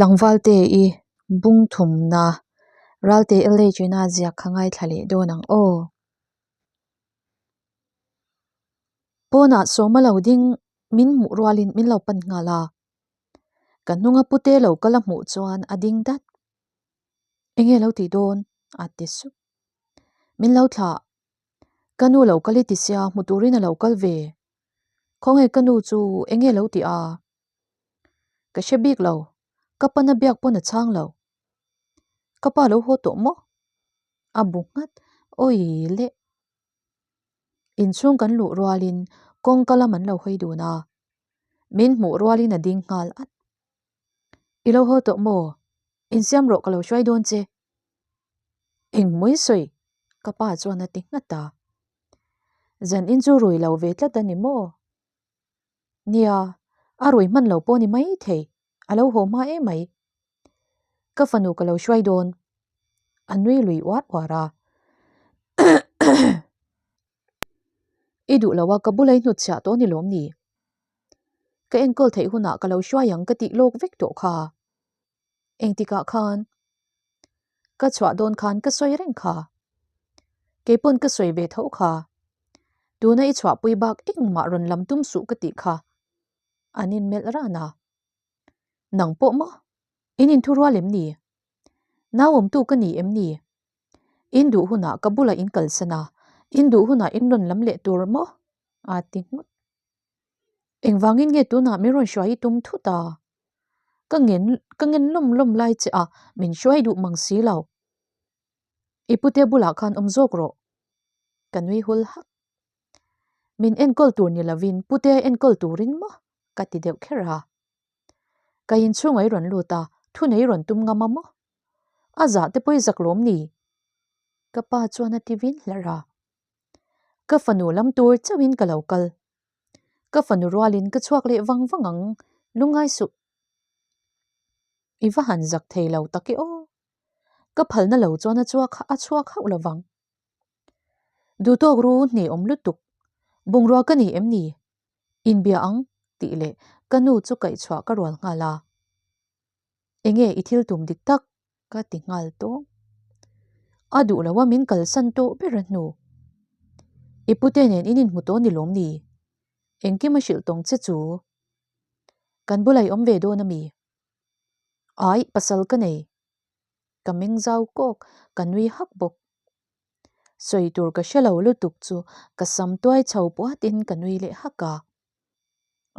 Tlangvalte i bung thumna Ralte LH-ina ziak kha ngaithla leh dawn ang aw. Pawnah sawma lo ding min hmuh rualin min lo pan nghal a. Ka hnunga pute lo kal a hmuh chuan a ding dat. Enge lo tih dawn? a ti sup. Min lo thlah. Ka nu lo kal i ti sia hmu turin a lo kal ve. Khawnge ka nu chu enge lo tih a? Ka hre bik lo, ka pana biak pawn a chhang lo. Ka pa lo haw tawh maw? A bu nghat, awi le. Inchhung kan luh rualin kawngka lam an lo hawi dun a, min hmuh rualin a ding nghal at. I lo haw tawh maw? Insiam rawh ka lo hruai dawn che. Engmawi sawi? Ka pa chuan a ti nghat a. Zan in chu rui lo ve tlat a ni maw? Nia, a rui hman lo pawh ni mai thei, a lo haw hma em mai. Ka fanu ka lo hruai dawn. A nui lui uar uar a. I duh lo a, ka bula i hnutchhiah tawh ni lawm ni? Ka enkawl theih hunah ka lo hruai ang ka tih lawk vek tawh kha. Engtikah khan? Ka chhuah dawn khan ka sawi reng kha. Keipawn ka sawi ve tho kha. Tuna i chhuahpui bak engmah rawn lam tum suh ka tih kha. An inmelh ran a. Nang pawh maw? In inthurual em ni? Nau awmtu ka ni em ni? In duh hunah ka bulah in kalsan a, in duh hunah in rawn lam leh tur maw? A ti nghut. Engvangin nge tunah min rawn hruai i tum thut a? Ka ngen ka ngen lawm lawm lai che a, min hruai duh mang si lo. I pute bulah khan awm zawk rawh. Ka nui hul hak. Min enkawl tur ni lovin pute enkawl turin maw? Ka ti deuh kher a. Ka inchhung a i rawn lut a, thunei rawn tum ngam a maw? A zah te pawh i zak lawm ni? Ka pa chuan a ti vin hlarh a. Ka fanu lam tur chauhin ka lo kal. Ka fanu rualin ka chhuak leh vang vang ang, lungngai suh. I va han zak thei lo tak e aw. Ka phalna lo chuan a chhuak a chhuak hauh lo vang. Duhtawk ru hne awm lutuk. Bungrua ka ni em ni? Inbia ang tih leh ka nu chu kaihchhuah ka rual nghal a. Enge i thil tum dik tak? Ka ti nghal tawng. A duh lo a min kalsan tawh ber a hnu. I pute nen in inhmu tawh ni lawm ni? Engkim a hrilh tawng che chu. Kan bula i awm ve dawn a mi? Ai, pasal ka nei. Ka meng zau kawk, ka nui hak bawk. Sawi tur ka hre lo lutuk chu ka sam tuai chho puatin ka nui leh hak a.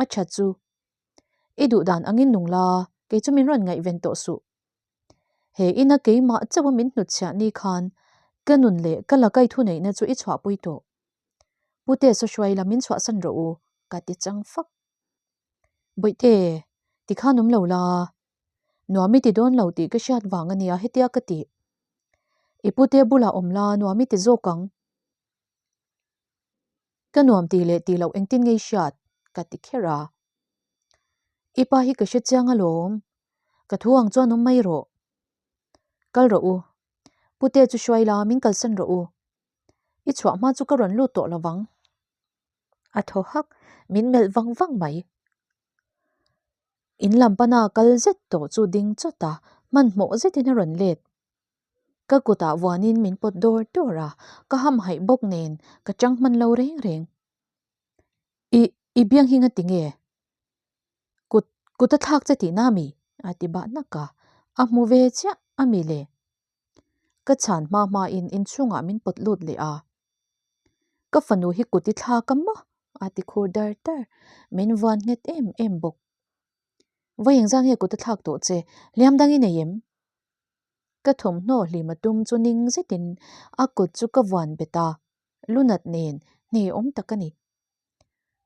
A tha chu. I duh dan angin nung la, kei chu min rawn ngaihven tawh suh. He ina keimah chauha min hnutchhiah ni khan ka nun leh ka lakai thuneihna chu i chhuahpui tawh. Pute Sawhruai la min chhuahsan rawh u, ka ti chang fak. Bawihte, tikhan awm lo la, nuam i ti dawn lo tih ka hriat vang a nia hetia ka tih. I pute bulah awm la nuam i ti zawk ang. Ka nuam tih leh tih loh engtin ngei hriat? ka ti kher a. I pa hi ka hre chiang alawm. Ka thu ang chuan awm mai rawh. Kal rawh u. Pute chu hruai la, min kalsan rawh u. I chhuah hma chu ka rawn lut tawh lovang. A thaw hak, min melh vang vang mai. In lam pana kal zet tawh chu ding chawt a, hmanhmawh zetin a rawn let. Ka kutah vuanin min pawt dawr dawr a, ka hamhaih bawk nen ka chang hman lo reng reng. I, i biang hi ngati nge? Kut, kut a thlak che tihna a mi? A ti bah nak a, a hmu ve chiah a mi le? Ka chhan hma hmain inchhungah min pawt lut leh a. Ka fanu hi kut i thlak a maw? A ti khur dar dar, min vuan nghet em em bawk. Vawi engzah nge kut a thlak tawh che? Hliam dang i nei em? Ka thawmhnaw hlim a tum chu ning zetin a kut chu ka vuan bet a, lunat nen hne awm tak a ni.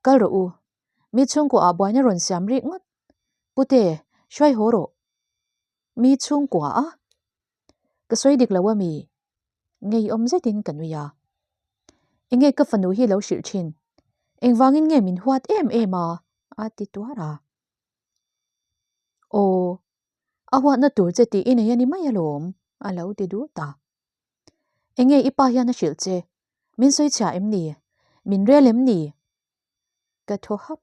Kal rawh u, mi chhungkua ah buaina rawn siam rih ngawt. Pute, hruai haw rawh. Mi chhungkua a? Ka sawi dik lo a mi? Ngeiawm zetin ka nui a. Enge ka fanu hi lo hrilh thin? Engvangin nge min huat em em a? A ti tuar a. Aw, a huatna tur che tih i nei a ni mai alawm, a lo ti duh ta. Enge i pa hian a hrilh che? Min sawi chhia em ni? Min rel em ni? Ka thaw hap.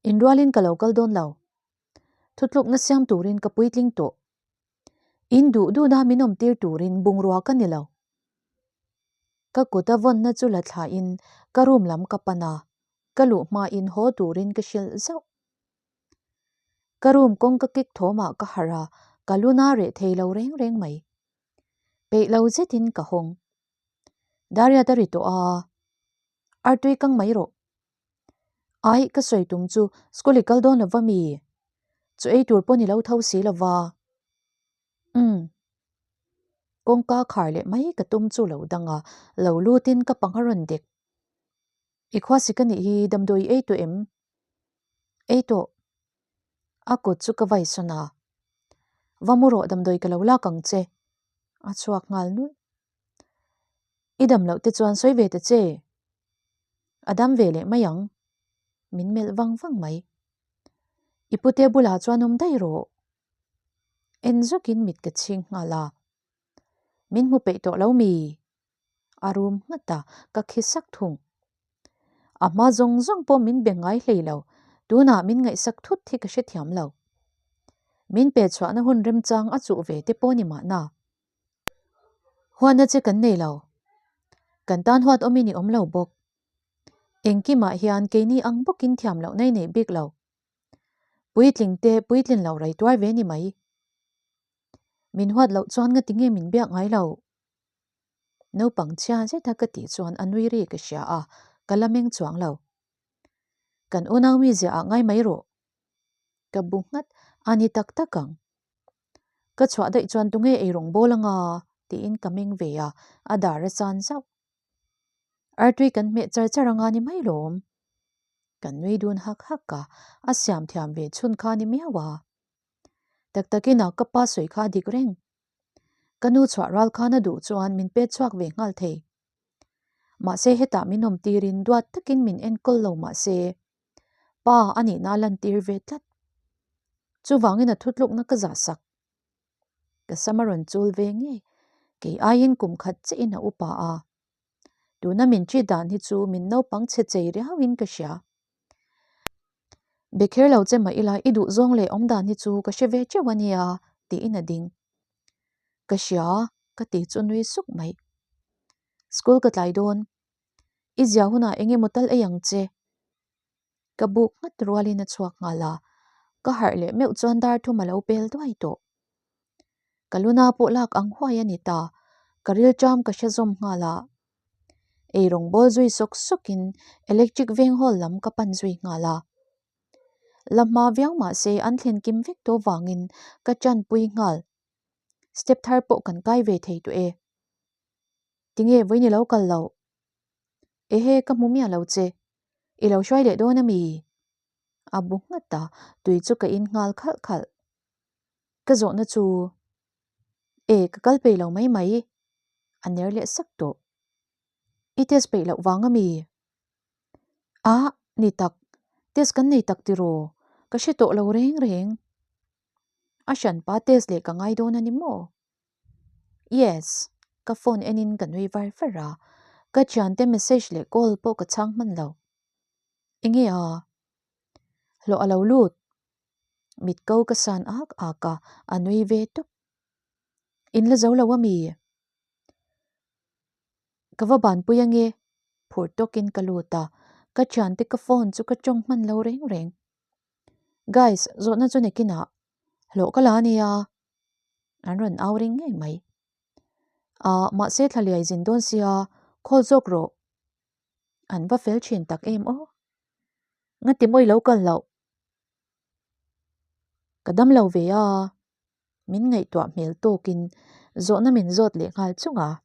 Inrualin ka lo kal dawn lo. Thutlukna siam turin ka puitling tawh. In duh duhna min awmtir turin bungrua ka ni lo. Ka kut a vawnna chu la thlain ka room lam ka pan a, ka luh hmain haw turin ka hrilh zauh. Ka room kawngka kik thawmah ka harh a, ka luna reh thei lo reng reng mai. Peih lo zetin ka hawng. Dariat a ri tawh a, Artui kang mai rawh. Ai, ka sawi tum chu school i kal dawn lova mi? Chu ei tur pawh ni lo tho si lova. Umm. Kawngka khar leh mai ka tum chu lo dang a, lo lutin ka pang a rawn dek. I khuasik a nih hi damdawi i ei tawh em? Ei tawh. A kut chu ka vai sawn a. Va mu rawh damdawi ka lo lak ang che. A chhuak nghal nulh. I dam loh te chuan sawi ve ta che. A dam ve leh mai ang. Min melh vang vang mai. I pute bulah chuan awm daih rawh. En zawkin mit ka chhing nghal a. Min hmu peih tawh lo mi? A rum nghat a, ka khi sak thung. A hma zawng zawng pawh min be ngai hlei lo, tunah min ngaihsak thut hi ka hrethiam lo. Min pe chhuahna hun remchang a chuh ve te pawh ni mahna. Huatna che kan nei lo. Kan tan huat awmin i awm lo bawk. Engkimah hian keini ang bawkin thiam loh nei nei bik lo. Puitling te puitlin lo rei tuar ve ni mai. Min huat loh chuan nga tinge min biak ngai lo. Naupang chhia zeta ka tih chuan a nui ri ka hria a, ka la meng chuang lo. Kan unau mi ziah ah ngai mai rawh. Ka bu nghat, a ni tak tak ang. Ka chhuah daih chuan tunge ei rawng bawl anga tiin ka meng ve a, a dar a chan zauh. Artui kan hmeh char char anga ni mai lawm. Kan nui dun hak hak a, a siam thiam ve chhun kha ni miau a. Tak takin a ka pa sawi kha a dik reng. Ka nu chhuah ral khan a duh chuan min pet chhuak ve nghal thei. Mahse hetah min awm tirin duat takin min enkawl lo mahse pa a nihna a lantir ve tlat. Chuvangin a thutlukna ka zah sak. Ka sam a rawn chul ve ngei. Kei aiin kum khat chiahin a upa a. Tuna min ṭi dan hi chu min naupang chhe chei riauin ka hria. Be kher lo che mah ila i duh zawng leh awm dan hi chu ka hre ve teuh a nia tiin a ding. Ka hria ka ti chu nui suk mai. School ka tlai dawn. I zia hunah eng emaw tal ei ang che. Ka buk nghat rualin a chhuak nghal a, ka harh leh meuh chuan dar thum a lo pel duai tawh. Ka luna pawh lak ang huai a ni ta, ka rilṭam ka hre zawm nghal a. Ei rawng bawl zui sawk sawkin electric veng hall lam ka pan zui nghal a. La hma viau mah se an thlen kim vek tawh vangin ka ṭanpui nghal. Step thar pawh kan kai ve thei tawh e. Tinge vawiin i lo kal loh? Ehe ka hmu miah lo che. I lo hruai leh dawn a mi? A bu nghat a, tui chu ka in nghal khalh khalh. Ka zawhna chu E ka kal peih lo mai mai. A ner leh sak tawh. I test peih loh vang a mi? A, ni tak. Test kan nei tak tiraw? Ka hre tawh lo reng reng. A hranpa test leh ka ngai dawn a ni maw? Yes, ka phone enin ka nui var var a, ka thiante message leh call pawh ka chhang hman lo. Enge a? Hlawh a lo lut. Mit ko ka san ak ak a, a nui ve tawp. In la zo lo a mi? Ka va banpui ange, phur tawkin ka lut a, ka thiante ka phone chu ka tawng hman lo reng reng. Guys, zawhna chu nakinah hlawh ka la a nia. An rawn au ring ngei mai. Ahh, mahse thlaliai zin dawn sia, khawl zawk rawh. An va fel thin tak em aw. Ngati mawi lo kal loh. Ka dam lo ve a, min ngaihtuah hmel tawkin zawhna min zawt leh nghal chung a.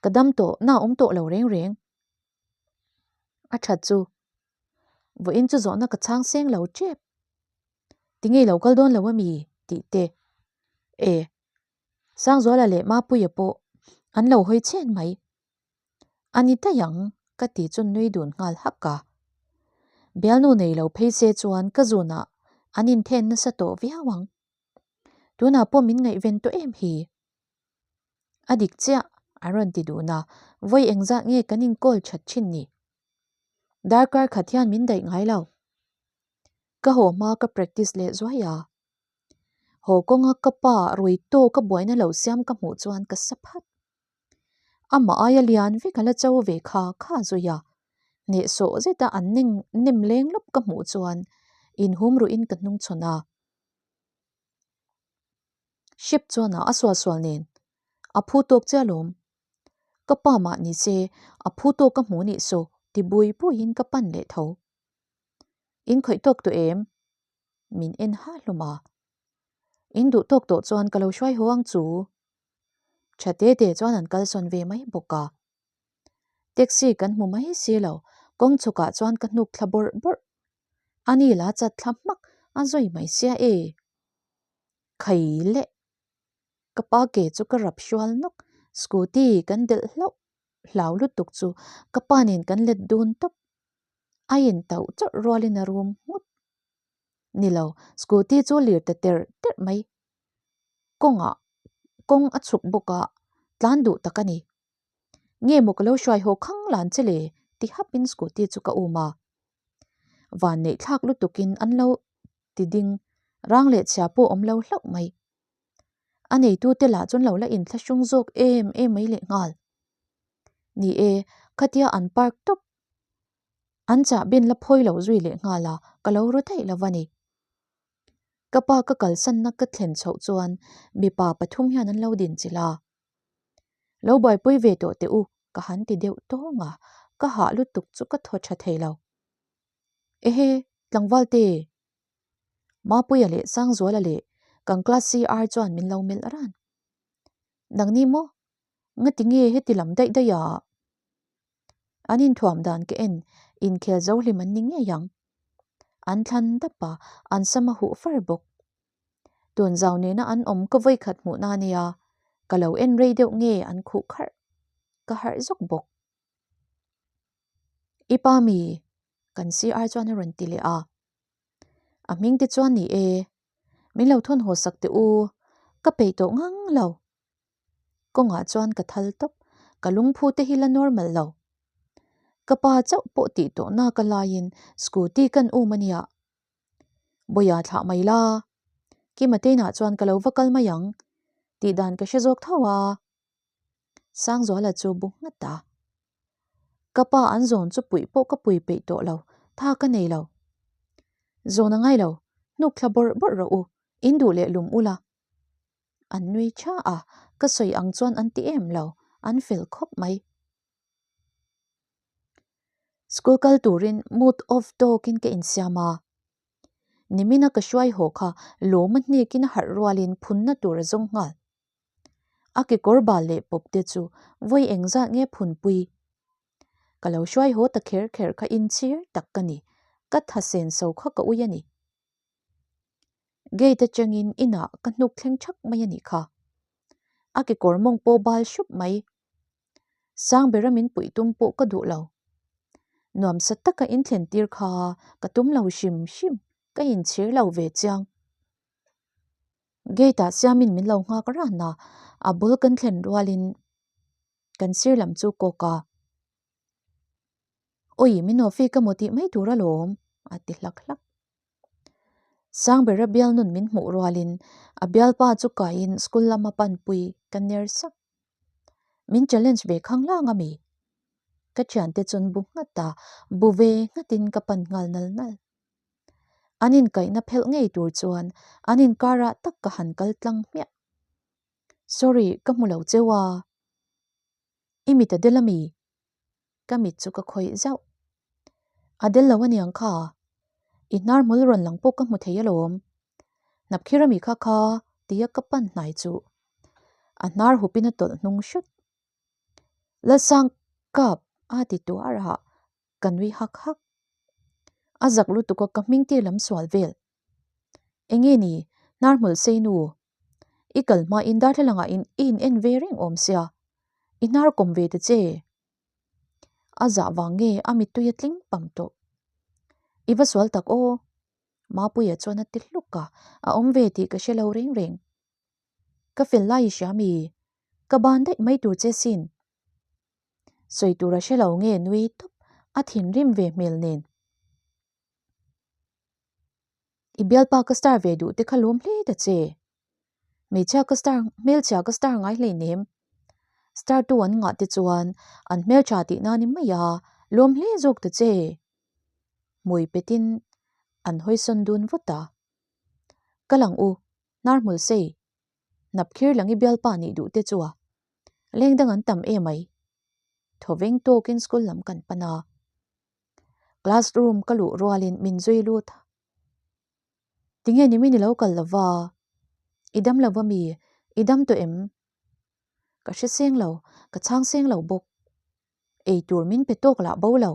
Ka dam tawh, na awm tawh lo reng reng. A that chu, vawiin chu zawhna ka chhang seng lo tep. Tinge i lo kal dawn lo a mi? tih te. E, Sangzuala leh Mapuia pawh an lo hawi chhen mai. A ni daih ang, ka ti chu nui dun nghal hak a. Bialnu nei lo phei se chuan ka zunah an inthen nasa tawh viau ang. Tunah pawh min ngaihven tawh em hi? A dik chiah, a rawn ti dun a, vawi engzat nge kan inkawl that thin ni? Darkar khat hian min daih ngai lo. Ka haw hma ka practice leh zuai a. Haw kawnga ka pa rui tawka buaina lo siam ka hmuh chuan ka sa phat. Amah aia lian vek a la cho ve kha kha zui a. Hnehsawh zeta an neng nem leng lawp ka hmuh chuan inhum ruhin ka hnungchhawn a. Hrep chuan a a sualsual nen a phu tawk che alawm. Ka pa mah ni se a phu tawk ka hmu nih saw ti bui buiin ka pan leh tho. In khawih tawk tawh em? Min en ha hlawm a. In duh tawk tawh chuan ka lo hruai haw ang chu. Tha te te chuan an kalsawn ve mai bawk a. Taxi kan hmu mai si lo, kawng chhukah chuan ka hnuk thla bawrh bawrh. A ni la chat thla hmak a zui mai sia e. Khai leh. Ka pa ke chu ka rap hrual nawk, scooty kan delh hlauh hlau lutuk chu ka pa nen kan let dun tawp. A in tauh chawrh rualin a rum nghut. Ni lo, scooty chu lir ta terh terh mai. Kawngah kawng a chhuk bawk a, tlan duh tak a ni. Nge maw ka lo hruai haw khang lan che le? ti hapin scooty chu ka um a. Van neih thlak lutukin an lo ti ding, rang leh chhia pawh awm lo hlauh mai. A neitute lah chuan lo la inthlahrung zawk em em mai leh nghal. Ni e, khatia an park tawp an chahbin la phawi lo zui leh nghal a, ka lo ru daih lo va ni. Ka pa ka kalsanna ka thlen chhoh chuan mipa pathum hian an lo din chilh a. Lo buaipui ve tawh teh u, ka han ti deuh tawng a, ka hah lutuk chu ka thaw tha thei lo. Ehe, tlangval te! Mapuia leh Sangzuala leh kan class CR chuan min lo melh ran. Nangni maw? Ngati nge heti lam daih daih a? An inthuam dan ka en, inkhel zo hlim an ni ngei ang. An thlan dap a, an sam a huh far bawk. Tun zau nena an awm ka vawikhat hmuhna a nia, ka lo en rei deuh nge an khuh kharh, ka harh zawk bawk. I pa mi? Kan CR chuan a rawn ti leh a. A hming te chuan ni e, min lo thawn haw sak teh u, ka peih tawh ngang lo. Kawngah chuan ka thal tawp, ka lungphu te hi la normal lo. Ka pa chauh pawh tih tawh na ka laiin scooty kan um a nia. Bawiha thlah mai la, Kima teinah chuan ka lo va kal mai ang tih dan ka hre zawk tho a. Sangzuala chu bu nghat a. Ka pa an zawn chu puih pawh ka pui peih tawh lo, tha ka nei lo. Zawn a ngai lo, hnuk thla bawrh bawrh rawh u, in duh leh lum ula. An nui tha a, ka sawi ang chuan an ti em lo, an fel khawp mai. School kal turin mood off tawkin ka insiam a. Nimina ka hruai haw kha lawma hnekin a harh rualin phunna tur a zawng nghal. A kekawr bal leh pawp te chu vawi engzat nge phunpui. Ka lo hruai haw ta kher kher kha inchhir tak ka ni, ka tha sen so kha ka ui a ni. Gate atangin inah ka hnuk thleng thak mai a nih kha. A kekawr mawng pawh bal hrup mai. Sangbera min puih tum pawh ka duh lo. Nuamsa taka inthlen tir kha ka tum lo hrim hrim, ka inchhir lo ve chiang. Gate ah siamin min lo nghak ran a, a bul kan thlen rualin kan sir lam chu kawk a. Awi, min awfi ka maw tih mai tur alawm, a ti hlak hlak. Sangbera bialnun min hmuh rualin a bialpa chu kaiin school lama panpui ka ner sak. Min challenge ve khang lang a mi? Ka thiante chuan bu nghat a, bu ve nghatin ka pan nghal nal nal. An inkaihna phelh ngei tur chuan an inkarah tak ka han kal tlang hmiah. Sorry, ka hmu lo cheu a. I mit a del a mi? Ka mit chu ka khawih zauh. A del lo aniang kha. I hnar hmul rawn lang pawh ka hmu thei alawm. Hnapkhir ami kha kha tia ka pan hnai chu. A hnar hupin a tawlh hnung hrut. Lalsang kap a ti tuar a, ka nui hak hak. A zak lutuk a ka hming tir lam sual vel. Enge ni, hnar hmul sei nu. I kal hma in darthlalang ah in i in en ve reng awm sia. I hnar kawm ve ta che. A zah vang nge a mittui a tling pam tawh. I va sual tak aw. Mapuia chuan a ti hluk a, a awm ve tih ka hre lo reng reng. Ka fel lai i hria mi? Ka ban daih mai tur che sin. Sawi tur a hre lo nge nui tawp, a thinrim ve hmel nen. I bialpa ka star ve duh te kha lawm hle ta che. Hmeichhia ka star, hmelchhia ka star ngai hleinem. Star tu an ngah te chuan an hmeltha tihna ni mai a, lawm hle zawk ta che. Hmui petin an hawisawn dun vut a. Ka lang u, hnar hmul sei. Hnap khir lang i bialpa nih duh te chu a. Leng dang an tam emai. Thawveng tawkin school lam kan pan a. Classroom ka luh rualin min zui lut a. Tinge ni min i lo kal lova? I dam lo va mi? I dam tawh em? Ka hre seng lo, ka chhang seng lo bawk. Ei tur min pe tawk lah bo lo.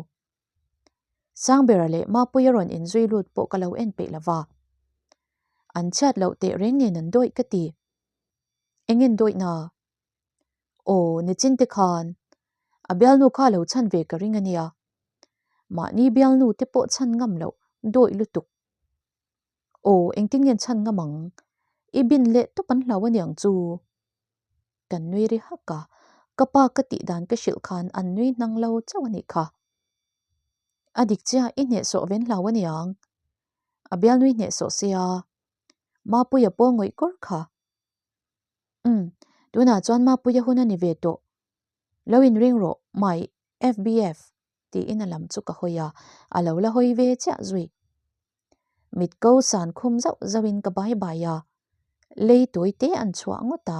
Sangbera leh Mapuia rawn inzui lut pawh ka lo en peih lova. An chhiat loh teh reng nen an dawih ka ti. Engin dawih na? Aw, nichin te khan a bialnu kha lo chhan ve ka ring a nia. Mahni bialnu te pawh chhan ngam loh dawih lutuk. Aw, engtin nge chhan ngam ang? I bin leh tawp an hlau a niang chu. Kan nui ri hak a, ka pa ka tih dan ka hrilh khan an nui hnang lo chauh a nih kha. A dik chiah i hnehsawh ven hlau a niang. A bialnui hnehsawh sia, Mapuia pawh ngawih kawr kha. Umm, tunah chuan Mapuia hun a ni ve tawh. Lo inring rawh, my FBF, tiin a lam chu ka hawi a, a lo la hawi ve chiah zui. Mit ko san khum zauh zauhin ka bai bai a, lei tawi te an chhuah ngawt a.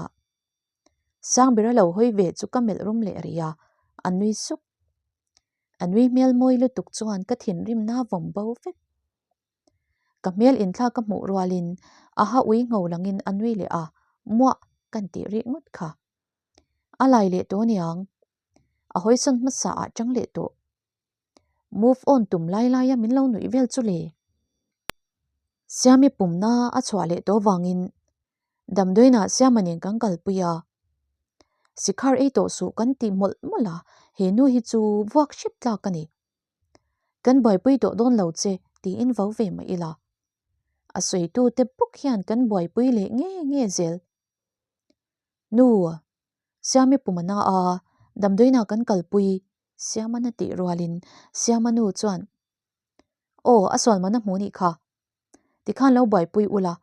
Sangbera lo hawi ve chu ka melh rum leh rih a, a nui suk. A nui hmel mawi lutuk chuan ka thinrimna vawm bo vek. Ka hmel inthlak ka hmuh rualin a ha ui ngho langin a nui leh a, muah kan tih rih ngawt kha. A lai leh tawh aniang. A hawisawn hmasa ah chang leh tawh. Move on tum lai laia min lo nuih vel chu le. Siami pumna a chhuah leh tawh vangin damdawiinah Siama nen kan kalpui a. Sikhar ei tawh suh kan tih mawlh mawlh a, he nu hi chu vuak hrep tlak a ni. Kan buaipui tawh dawn lo che tiin vo ve mah ila. A sawitute bawk hian kan buaipui leh nge nge zel. Nu, Siami pumana a, damdawiinah kan kalpui Siamana tih rualin Siama nu chuan, Aw, a sual mana hmu nih kha. Tikhan lo buaipui ula,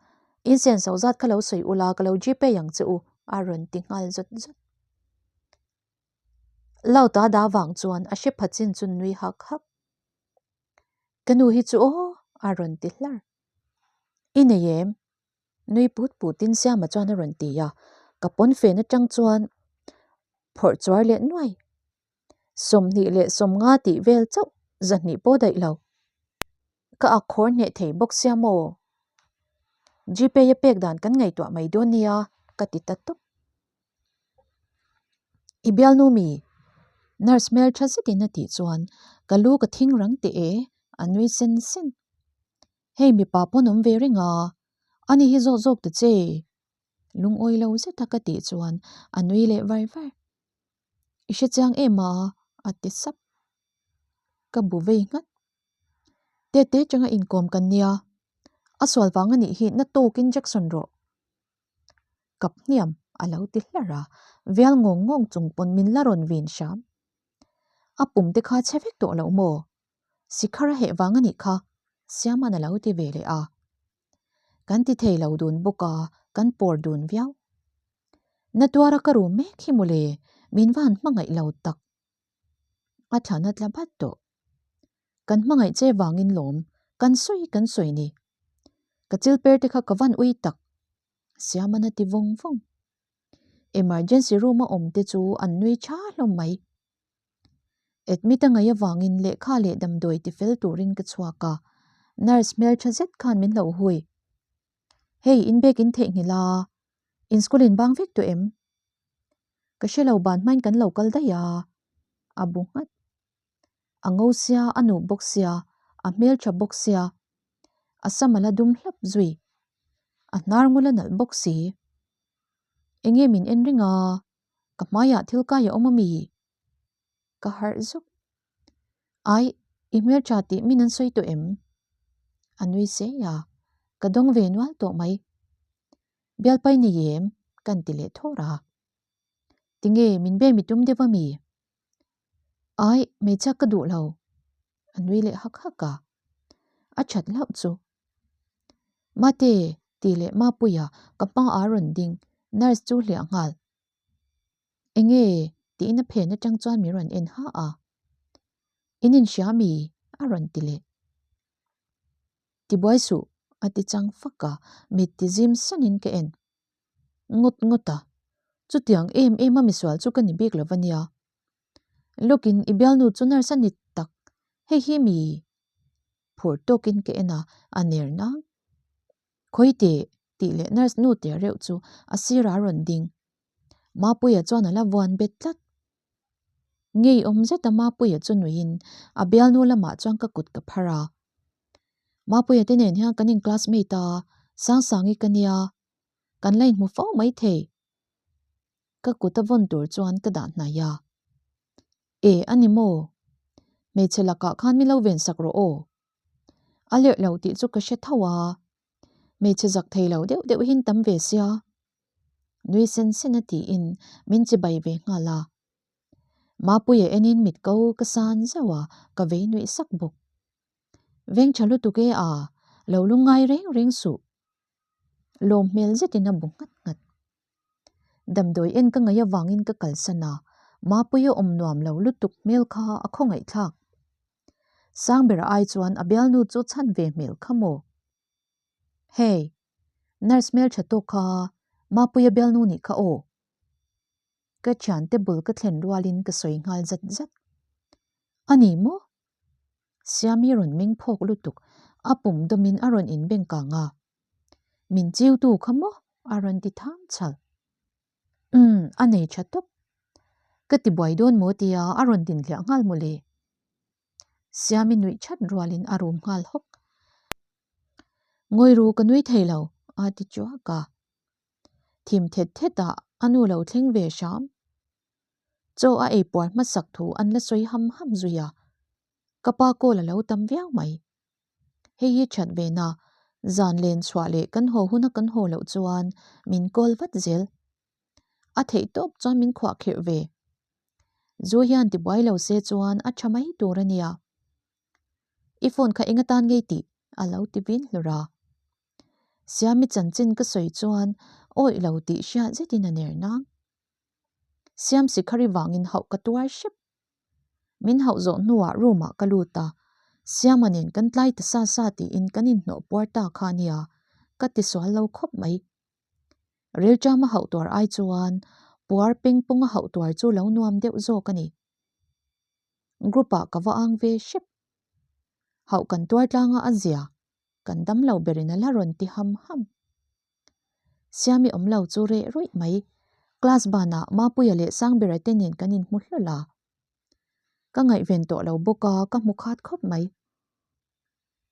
in senso zat kha lo sawi ula ka lo gpay ang che u a rawn ti nghal zawt zawt. Lauta da vang chuan a hre pha chin chu nui hak hak. Ka nu hi chu aw a rawn ti hlar. I nei em? Nui put putin Siama chuan a rawn ti a, ka pawnfen atang chuan phawrh chuar leh nuai. 20 leh 50 tih vel chauh zahnih pawh daih lo. Ka ak khawr hneh thei bawk sia maw? Gpay a pek dan kan ngaihtuah mai dawn nia ka ti ta tawp. I bialnu mi? Nurse hmel tha zetin a tih chuan ka lu ka thing rang teh e, a nui sen sen. Hei mipa pawn awm ve reng a, ani hi zawk zawk ta che. Lungawi lo zeta ka tih chuan a nui leh var var. I hre chiang em a? a ti sap. Ka bu vei nghat. Tete changa inkawm kan nia, a sual vang anih hi na tawkin Jackson rawh. Kap hniam a lo ti hlar a, vial ngawng ngawng chung pawn min la rawn vin hram. A pum te kha chhe vek tawh loh maw? Sikhar a heh vang a nih kha, Siama'n a lo ti ve leh a. Kan ti thei lo dun bawk a, kan pawr dun viau. Na tuara ka ru mek hi mawle, min van hmangaih lo tak. A thlan a tla bat tawh. Kan hmangaih che vangin lawm, kan sawi kan sawi ni. Ka chil per te kha ka van ui tak. Siaman a ti vawng vawng. Emergency room a awm te chu an nui tha hlawm mai. Admit a ngaih avangin lehkha leh damdawi ti fel turin ka chhuak a, nurse hmeltha zet khan min lo hui. Hei, in bag in theihnghilh a, in school in bang vek tawh em? Ka hre lo ban hmain kan lo kal daih a, a bu nghat. A ngo sia, a nuh bawk sia, a hmeltha bawk sia, a sam a la dum hlap zui. A hnar ngul a nalh bawk si. Enge min en reng a, ka hmaiah thil kai a awm a mi? Ka harh zuk. Ai, i hmeltha tih min an sawi tawh em? A nui sei a, ka dawng ve nual tawh mai. Bialpai nei em? Kan ti leh thawr a. Tinge min be mi tum deuh a mi? Ai, hmeichhia ka duh lo. A nui leh hak hak a. A that hlauh chu. Mate! tih leh Mapuia ka hma a rawn ding, nurse chu hliah nghal. Enge? tiin a phen atang chuan min rawn en ha a. In inhria mi? a rawn ti leh. Tibuai suh, a ti chang fak a, mit ti zim sanin ka en. Ngawt ngawt a, chutiang em em a misual chu ka ni bik lo va nia. Lawkin i bialnu chu nurse a ni tak, hei hi mi? Phur tawkin ka en a, a ner nang. Khawi teh, tih leh nurse nu te reuh chu a sirah a rawn ding. Mapuia chuan a la vuan bet tlat. Ngeiawm zeta Mapuia chu nuiin a bialnu lamah chuan ka kut ka phar a. Mapuia te nen hian kan in classmate a, Sangsangi ka nia, kan la inhmu fo maithei. Ka kut a vawn tur chuan ka dah hnai a. E, a ni maw? Hmeichhe lakah khan min lo ven sak rawh aw. A lerh lo tih chu ka hre tho a, hmeichhe zak thei lo deuh deuh hin tam ve sia. Nui sen sen a tiin min chibai ve nghal a. Mapuia enin mit ko ka san zauh a, ka vei nuih sak bawk. Veng tha lutuk e a, lo lungngai reng reng suh. Lawm hmel zetin a bu nghat nghat. Damdawi en ka ngaih avangin ka kalsan a, Mapuia awm nuam lo lutuk hmel kha a khawngaihthlak. Sangbera ai chuan a bialnu chu chhan ve hmel kha maw? Hey, nurse hmel tha tawk kha Mapuia bialnu nih kha aw. Ka thiante bul ka thlen rualin ka sawi nghal zat zat. A ni maw? Siami rawn meng phawk lutuk, a pum dawmin a rawn inbeng kang a. Min chiutu kha maw? A rawn ti tham chhal. Umm, a nei tha tawp. Ka ti buai dawn maw tia a rawn din hliah nghal mawle. Siami nuih that rualin a rum nghal hawk. Ngawi ru ka nui thei lo, a ti chuak a. Thim thet thet ah a nu lo thleng ve hram. Chaw a ei puar hmasak thu an la sawi ham ham zui a. Ka pa call a lo tam viau mai. Hei hi that ve na, zan len chhuah leh kan haw huna kan haw loh chuan min call vat zel. A theih tawp chuan min khuah khirh ve. Zu hian tibuai lo se chuan a tha mai tur a nia. I phone kha eng atan ngei tih a lo ti vin hlur a. Siami chanchin ka sawi chuan awih lo tih hriat zetin a ner nang. Siam sikhari vangin hauh ka tuar hrep. Min hauh zawh hnuah room ah ka lut a, Siama nen kan tlai ta sa sa tiin kan inhnawh puar ta kha ania, ka ti sual lo khawp mai. Rilṭama hauh tuar ai chuan puar pengpawnga hauh tuar chu lo nuam deuh zawk a ni. Group ah ka va ang ve hrep. Hauh kan tuar tlanga a zia, kan dam lo berin a la rawn ti ham ham. Siami awm lo chu reh ruih mai. Class banah Mapuia leh Sangbera te nen kan inhmu hlawl a. Ka ngaihven tawh lo bawk a, ka hmu khat khawp mai.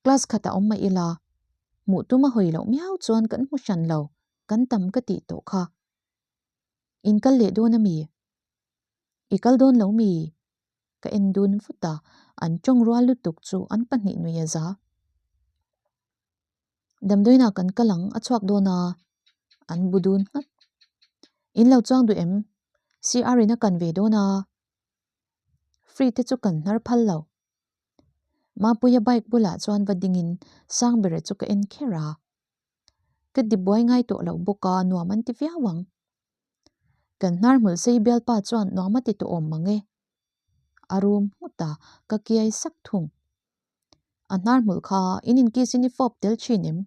Class khatah awm mah ila, hmuh tum a hawi loh miau chuan kan hmu hran lo, kan tam ka tih tawh kha. In kal leh dawn a mi? I kal dawn lo mi? Ka en dun vut a, an tawng rual lutuk chu an pahnih nui a za. Damdawiinah kan kal ang, a chhuak dawn a, an bu dun nghat. In lo chuang duh em? CR in a kan ve dawn a, free te chu kan hnar phal lo. Mapuia bike bulah chuan va dingin Sangbera chu ka en kher a. Ka ti buai ngai tawh lo bawk a, nuam an ti viau ang. Kan hnar hmul sei bialpa chuan nuam a ti tawh awm mang e. A rum nghut a, ka kiai sak thung. A hnar hmul kha in inkiss in i fawp tel thin em?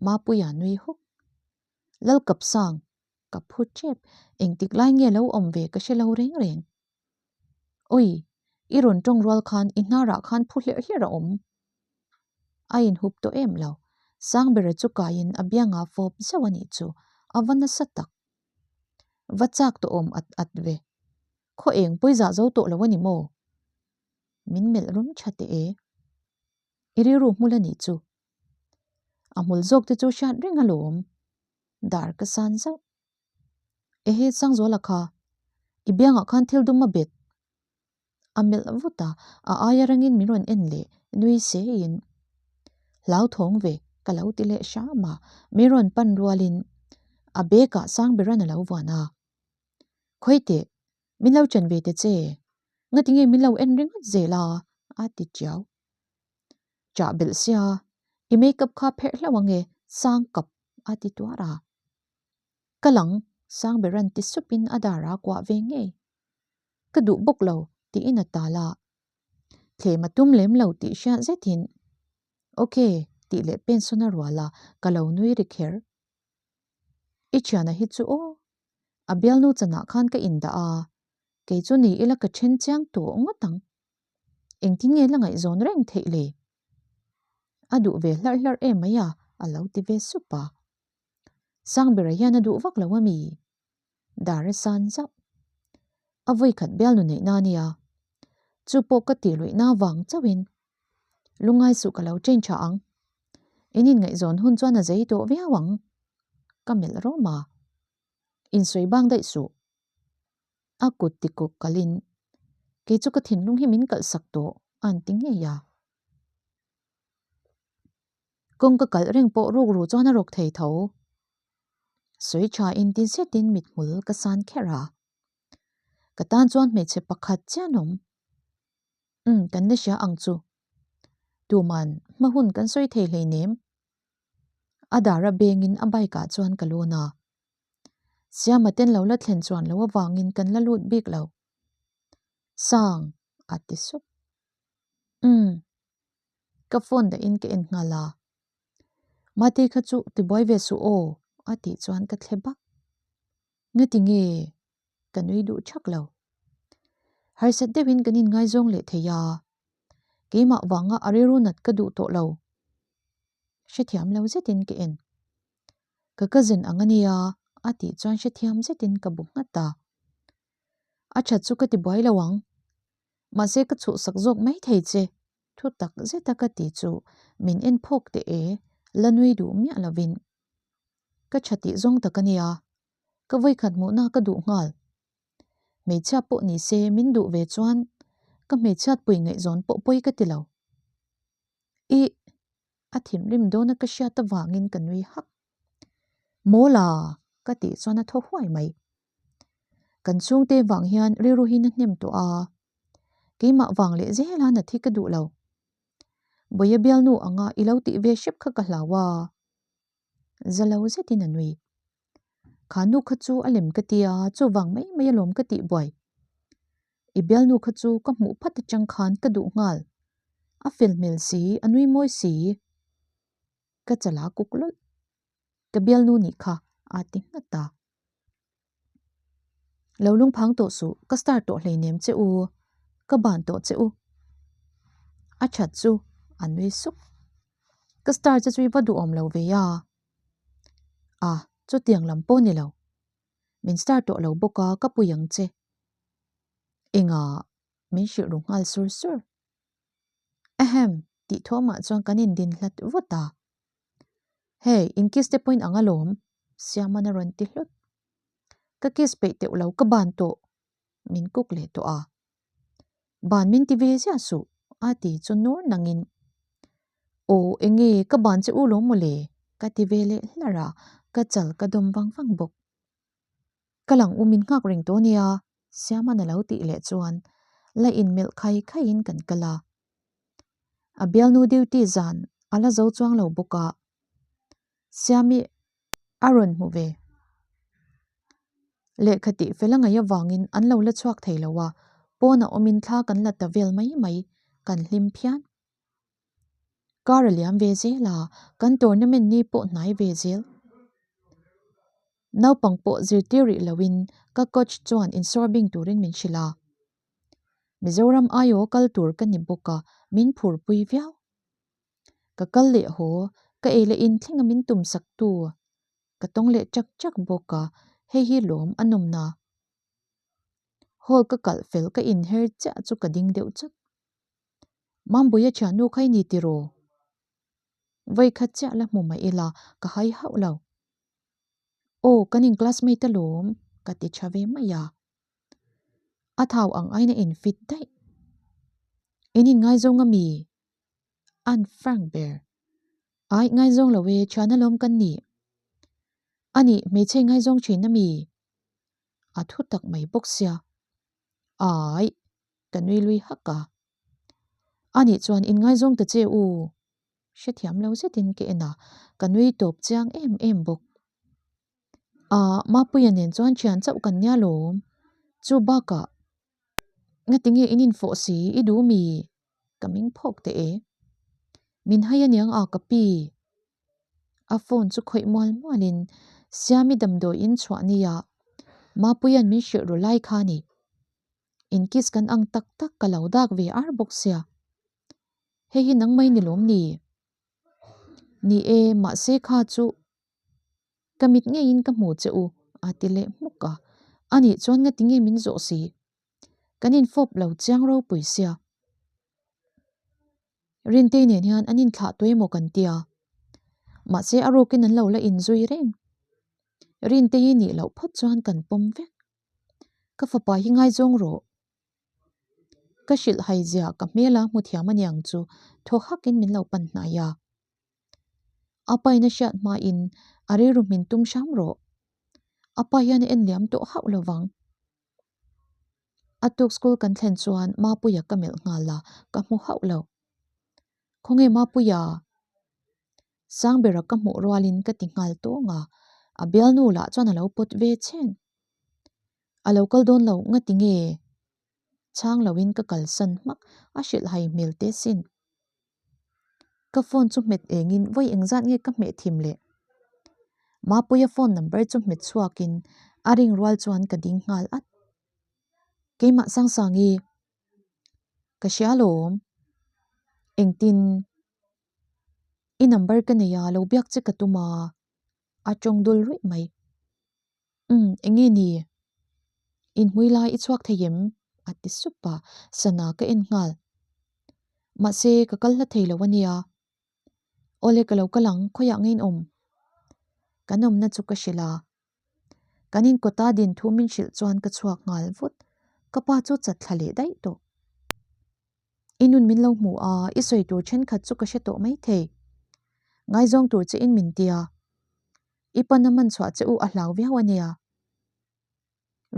Mapuia nui huk. Lalkapsang, ka phu tep, engtik lai nge lo awm ve ka hre lo reng reng. Ui, i rawn tawng rual khan i hnarah khan phu hlerh hlerh a awm. A inhup tawh em lo, Sangbera chu kaiin a biangah fawp zeuh a nih chu, a va nasa tak. Va chak tawh awm at at ve. Khaw eng pawizah zo tawh lo a ni maw? Min melh rum tha teh e. I rilru hmul a nih chu. A hmul zawk te chu hriat reng alawm. Dar ka san zauh. Ehe Sangzuala kha, i biangah khan thil dum a bet. A melh vut a, a aia rangin min rawn en leh nui seiin. Hlauthawng ve, ka lo ti leh hram a, min rawn pan rualin a bag ah Sangberan a lo vuan a. Khawi teh, min lo chen ve te che, ngatinge min lo en ringawt zel a? a ti tiau. Chah belh sia, I makeup kha pherh hlauh ange, sang kap a ti tuar a. Ka lang, Sangberan ti supin a dar a kuah ve ngei. Ka duh bawk lo, tiin a tal a. Thlem a tum lem lo tih hriat zetin, Ok, tih leh pensawn a rual a, ka lo nui ri kher. I thiana hi chu aw, a bialnu chanah khan ka indah a, kei chu ni ila ka then chiang tawh ngawt ang. Engtin nge la ngaihzawn reng theih le? A duh ve hlarh hlarh em mai a, a lo ti ve sup a. Sangbera hian a duh vak lo a mi? Dar a san zauh. A vawi khat bialnu neihna a nia. Chu pawh ka tih luihna vang chauhin lungai suh ka lo change tha ang. In inngaihzawn hun chuan a zei tawh viau ang. Ka melh rawm a. Insawi bang daih suh. A kut tikuk kalin, Kei chu ka thinlung hi min kalhsak tawh, a an ti ngei a. Kawng ka kalh reng pawh ruk ru chuan a rawk thei tho. Sawi tha in ti zetin mithmul ka san kher a. Ka tan chuan hmeichhe pakhat chian awm. Umm, kan la hria ang chu. Tuman hma hun kan sawi thei hleinem. A dara bengin a bike ah chuan ka lawn a. Siama ten lo la thlen chuan lo avangin kan la lut bik lo. Sang, a ti sup. Umm, ka phone dahin ka en nghal a. Mate kha chu tibuai ve suh aw, a tih chuan ka thle bak. Ngati nge? Ka nui duh thak lo. Harsat deuhin kan inngaizawng leh thei a. Keimah vanga a rilru nat ka duh tawh lo. Hrethiam lo zetin ka en. Ka cousin ang a nia, a tih chuan hrethiam zetin ka bu nghat a. A that chu ka ti buai lo ang. Mahse ka chhuhsak zawk mai thei che, thu tak zeta ka ti chu min en phawk teh e, la nui duh miah lovin. Ka tha tih zawng tak a nia, ka vawikhat hmuhna ka duh nghal. Hmeichhia pawh ni se min duh ve chuan ka hmeichhiatpui ngaihzawn pawh pawi ka ti lo. Ih, a thinrim dawna ka hriat avangin ka nui hak. Mawla! ka tih chuan a thaw huai mai. Kan chhungte vang hian rilru hi na hnem tawh a, keimah vang leh zela na thi ka duh lo. Bawia bialnu anga i lo tih ve hrep kha ka hlau a. Za lo zetin a nui. Kha nu kha chu a lem ka ti a, chuvang mai mai alawm ka tih buai. I bialnu kha chu ka hmuh phat atang khan ka duh nghal. A fel hmel si, a nui mawi si. Ka chala kuk lawlh. Ka bialnu nih kha a ti nghat a. Lo lungphang tawh suh, ka star tawh hleinem che u, ka ban tawh che u. A that chu a nui suk. Ka star che chu i va duhawm lo ve a. A, chutiang lam pawh ni lo. Min star tawh lo bawk a, ka pui ang che. Engah min hrilh ru nghal sur sur. Ahem, tih thawmah chuan kan indin hlat vut a. Hey, in kiss te pawhin ang alawm, Siaman a rawn ti hlut. Ka kiss peih teuh lo, ka ban tawh, min kuk leh tawh a. Ban min ti ve ziah suh, a ti chu nur nangin. Aw, enge, ka ban che u lawm mawle, ka ti ve leh hlar a, ka chal ka dawm vang vang bawk. Ka lang u min nghak reng tawh nia, Siaman a lo tih leh chuan la inmelh khai khaiin kan kal a. A bialnu duty zan a la zo chuang lo bawk a, Siami a rawn hmu ve. Lehkha tih fel a ngaih avangin an lo la chhuak thei lo a, pawnah awmin thla kan la ta vel mai mai, kan hlim phian. Car a liam ve zel a, kan tournament ni pawh hnai ve zel. Naupang pawh zirtir rih loin ka coach chuan insawr bing turin min hrilh a. Mizoram aiaw kal tur ka ni bawk a, min phurpui viau. Ka kal leh haw, ka ei leh in thlenga min tumsak tu ka tawng leh chak chak bawk a, hei hi lawm a nawmna. Hall ka kalh fel ka inher chiah chu ka ding deuh chut. Mambuia thiannu kha i ni tiraw? Vawikhat chiah la hmu mah ila ka hai hauh lo. Aw, kan in classmate alawm, ka ti tha ve mai a. A thau ang aina in fit daih. In in ngaizawng ami? An frank ber. Ai ngaizawng lo e, thian alawm kan nih. Anih, hmeichhe i ngaizawng thin ami? A thu tak mai bawk sia. Ai, ka nui lui hak a. Anih chuan in ngaizawng ta che u. Hrethiam lo zetin ka en a, ka nui tawp chiang em em bawk. Aah, Mapuia nen chuan thian chauh kan nia lawm. Chu bakah ngati nge in infawh si i duh mi? Ka ming phawk teh e. Min hai aniang a ka pi. A phone chu khawih mual mualin Siami damdawiin chhuah nia Mapuia'n min hrilh ru lai kha ni. In kiss kan ang tak tak ka lo dak ve ar bawk sia. Hei hi nang mai ni lawm ni? Ni e, mahse kha chu ka mit ngeiin ka hmu che u a ti leh hmuk a. Anih chuan ngati nge min zawh si? Kan infawp lo chiang ropui sia. Rintei nen hian an inthlah tawh emaw kan tia. Mahse a rukin an lo la inzui reng. Rintei nih loh phawt chuan kan pawm vek. Ka fapa hi ngaizawng rawh. Ka hrilh hai zia ka hmela hmu thiam a niang chu thaw hakin min lo pan hnai a. A pain a hriat hmain a rilru hmin tum hram rawh. A pa hian a en liam tawh hauh lo vang. A tuk school kan thlen chuan Mapuia ka melh nghal a, ka hmu hauh lo. Khawnge Mapuia? Sangbera ka hmuh rualin ka ti nghal tawng a, a bialnu lah chuan a lo pawt ve chhen. A lo kal dawn lo ngati nge? Chhang loin ka kalsan hmak a hrilh hai hmel teh sin. Ka phone chu hmet engin vawi engzat nge ka hmeh thim le? Mapuia phone number chu hmet chhuakin a ring rual chuan ka ding nghal at. Keimah Sangsangi, ka hria alawm. Engtin? I number ka nei a, lo biak che ka tum a, a tawng dul ruih mai. Umm, enge ni? Inhmui lai i chhuak thei em? a ti sup a, sana ka en nghal. Mahse, ka kal hla thei lo a nia. Awle ka lo kal ang, khawiah nge in awm? Kan awmna chu ka hrilh a. Kan inkawta din thu min hrilh chuan ka chhuak nghal vut. Ka pa chu chat thla leh daih tawh. I nun min lo hmu a, i sawi tur thenkhat chu ka hre tawh maithei. Ngaizawng tur che in min tia. I pan a man chhuah che u a hlau viau a nia.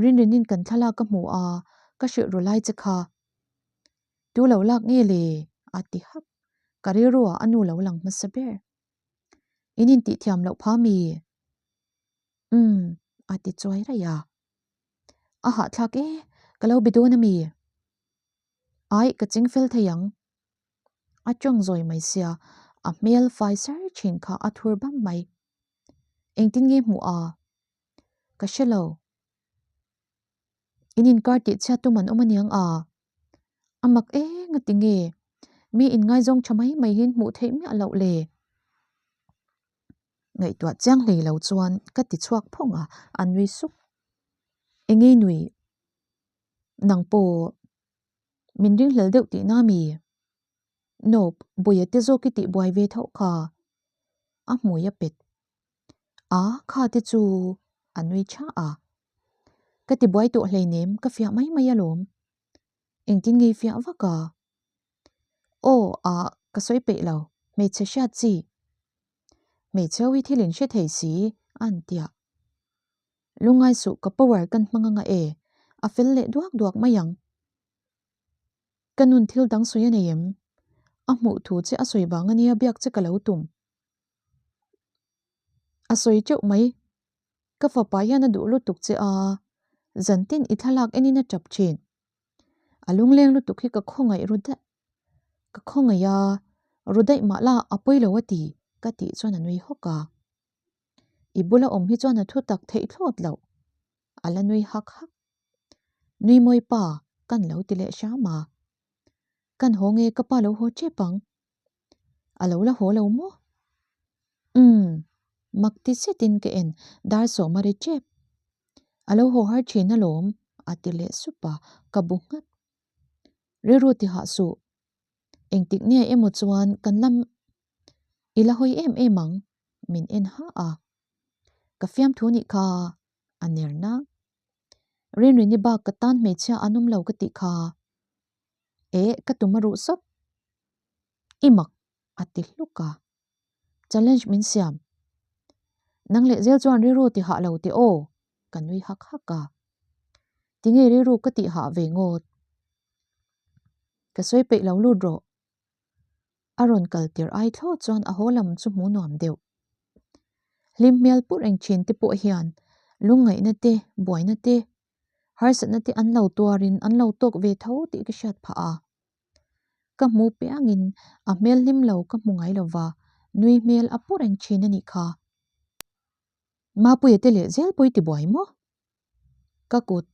Rinrinin kan thlalak ka hmu a, ka hrilh ru lai che kha. Tu lo lak nge le? a ti hap. Ka rilru ah a nu lo lang hmasa ber. In intih thiam loh pha mi? Umm, a ti chuai raih a. A hahthlak e, ka lo be dawn a mi? Aih, ka ching fel thei ang. A tawng zawi mai sia, a hmel fai sar thin kha a thur bam mai. Engtin nge hmuh a? Ka hre lo. In inkar tih chhiat tum an awm aniang a? A mak eng a ti nge? Mi inngaizawng tha mai mai hian hmuh theih miah loh le? Ngaihtuah chiang hlei lo chuan ka ti chhuak phawng a, a nui sup. Engei nui? Nang pawh min ringhlel deuh tihna mi? Nope, Buia te zawk i tih buai ve tho kha. A hmui a pet. A, kha te chu a nui tha a. Ka ti buai tawh hleinem, ka fiah mai mai alawm. Engtin nge i fiah vak a? Aw, a, ka sawi peih lo, hmeichhe hriat chi. Hmeichhe ho hi thil in hre thei si, a an tia. Lungngai suh ka power kan hmang anga e, a fel leh duak duak mai ang. Ka nun thil dang sawi a nei em? A hmuh thu che a sawi vang ania biak che ka lo tum. A sawi teuh mai. Ka fapa hian a duh lutuk che a, zantin i thlalak enin a tap thin. A lungleng lutuk hi ka khawngaih ru daih. Ka khawngaih a, ru daih mah la a pawi lo a ti, ka tih chuan a nui hawk a. I bula awm hi chuan a thu tak theih thlawt loh. A la nui hak hak. Nui mawi pa, kan lo ti leh hram a. Kan haw nge ka pa lo haw tep ang. A lo la haw lo maw? Umm, mak ti zetin ka en dar sawm a ri tep. A lo haw har thin alawm, a ti leh sup a, ka bu nghat. Rilru ti hah suh. Engtik nge emaw chuan kan lam I la hawi em em ang, min en ha a. Ka fiamthu nih kha, a ner nang. Rinrini bak ka tan hmeichhia an awm lo ka tih kha. Eh, ka tum a ruh sawp. I mak, a ti hluk a. Challenge min siam. Nang leh zel chuan rilru ti hah lo teh aw, ka nui hak hak a. Tinge rilru ka tih hah ve ngawt? Ka sawi peih lo lut rawh. A rawn kal tir ai thlawt chuan a haw lam chu hmu nuam deuh. Hlim hmel pur eng thin te pawh hian lungngaihna te, buaina te, harsatna te an lo tuarin an lo tawk ve tho tih ka hriat phah a. Ka hmu piangin a hmel hlim lo ka hmu ngai lova, nui hmel a pur eng thin a nih kha. Mapuia te leh zel pawh i ti buai maw? Ka kut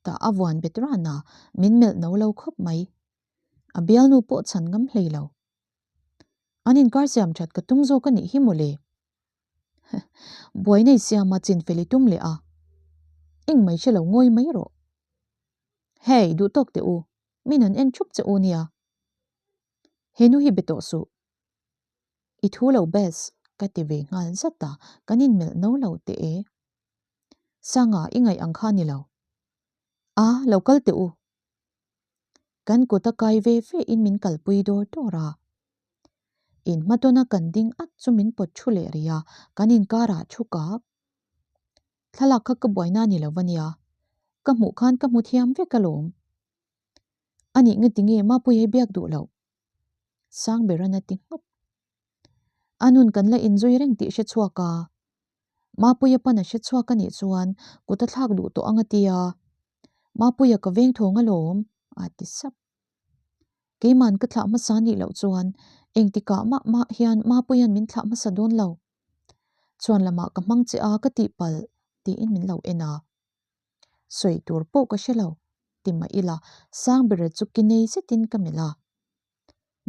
tah a vuan bet ran a, min melh no lo khawp mai. A bialnu pawh chhan ngam hlei lo. An inkar siam that ka tum zawk a nih hi mawle. Buai nei siama chin fel i tum leh a. Eng mai hre lo ngawi mai rawh. Hey, duh tawk teh u, min han en thup che u nia. He nu hi be tawh suh. I thu lo best, ka ti ve nghal zat a, kan inmelh no lo teh e. Sanga, i ngaih ang kha a ni lo. A, lo kal teh u. Kan kut a kai ve ve in min kalpui dawr dawr a. In hmatawna kan ding at chu min pawt thu leh rih a, kan inkarah thu kak. Thlalak kha ka buaina a ni lo va nia, ka hmuh khan ka hmu thiam vek alawm. A nih nga tinge Mapuia hi biak duh loh? Sangberan a ti nghawp. A nun kan la inzui reng tih hre chhuak a, Mapuia pan a hre chhuak a nih chuan kut a thlak duh tawh ang a ti a, Mapuia ka veng thawng alawm a ti sap. Keiman ka thlah hmasa nih loh chuan engtikah mah mah hian Mapuia'n min thlah hmasa dawn lo. Chuan lamah ka hmang che a ka tih palh tiin min lo en a. Sawi tur pawh ka hre lo ti mah ila Sangbera chu ki nei zetin ka melh a.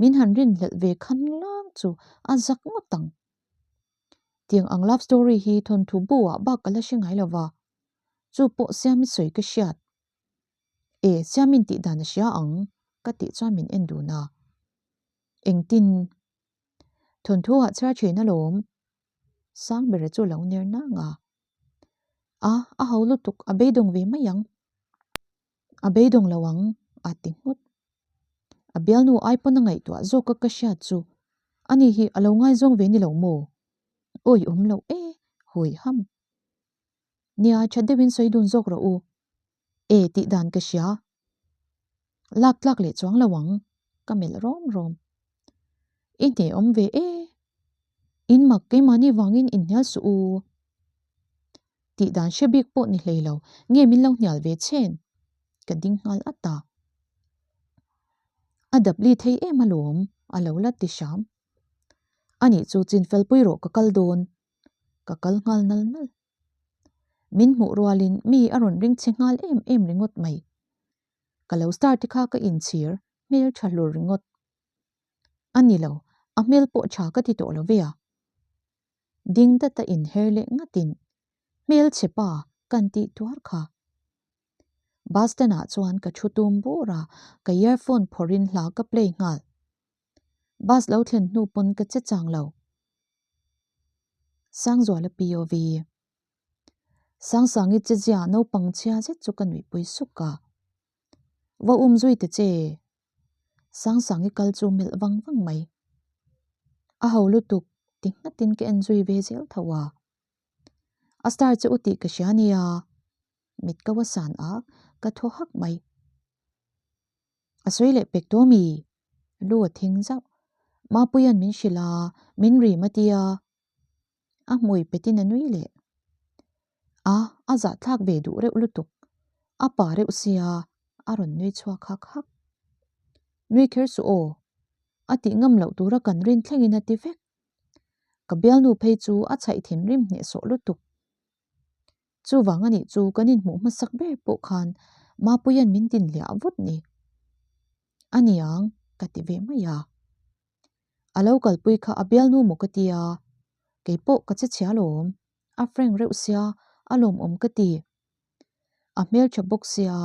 Min han rinhlelh ve khan lang chu a zak ngawt ang. Tiang ang love story hi thawnthu bu ah bak ka la hre ngai lova, chu pawh Siami sawi ka hriat. E, Siamin tih dan a hria ang ka tih chuan min en dun a. Engtin? Thawnthu ah chhiar thin alawm. Sangbera chu lo ner nang a. A, a ho lutuk, a beidawng ve mai ang. A beidawng lo ang, a ti nghut. A bialnu ai pawn a ngaihtuah zawk a ka hriat chu ani hi a lo ngaizawng ve ni lo maw? Awi awm loh e, hawi ham. Nia, tha deuhin sawi dun zawk rawh u. E tih dan ka hria. Lak tlak leh chuang lo ang, ka melh rawm rawm. I hneh awm ve e. In mak keimahni vangin inhnial suh u. Tih dan hre bik pawh ni hlei lo, nge min lo hnial ve chhen? Ka ding nghal at a. A dap li thei em alawm, a lo la ti hram. Anih chu chinfel pui rawh ka kal dawn. Ka kal nghal nal nal. Min hmuh rualin mi a rawn ring che nghal em em ringawt mai. Ka lo star te kha ka inchhir hmel tha hlur ringawt. A ni lo, a hmel pawh tha ka ti tawh lo ve a. Ding data inher leh ngatin hmelchhe pa kan tih tuar kha. Bus stand ah chuan ka thu tum bur a, ka earphone phawrhin hla ka play nghal. Bus lo thlen hnu pawn ka che chang lo. Sangzuala POV. Sangsangi chezia naupang chhia zet chu ka nuihpui suk a. Va um zui ta che. Sangsangi kal chu melh vang vang mai. A ho lutuk ti nghatin ka en zui ve zel tho a. A star che u tih ka hria nia. Mit ko a san a, ka thaw hak mai. A sawi leh pek tawh mi? Lu a thing zauh. Mapuia'n min hrilh a, min rim a tia. A hmui petin a nui leh. A, a zahthlak ve duh reuh lutuk. A pa reuh sia, a rawn nui chhuak hak hak. Nui kher suh aw. A tih ngam loh tura kan rin thlengin a ti vek. Ka bialnu phei chu a chhaih thinrim hnehsawh lutuk. Chuvang anih chu kan inhmuh hmasak ber pawh khan Mapuia'n min tin hliah vut ni. A niang, ka ti ve mai a. A lo kalpui kha a bialnu maw ka ti a, keipawh ka che chhia lawm, a frank reuh sia, a lawmawm ka ti. A hmeltha bawk sia,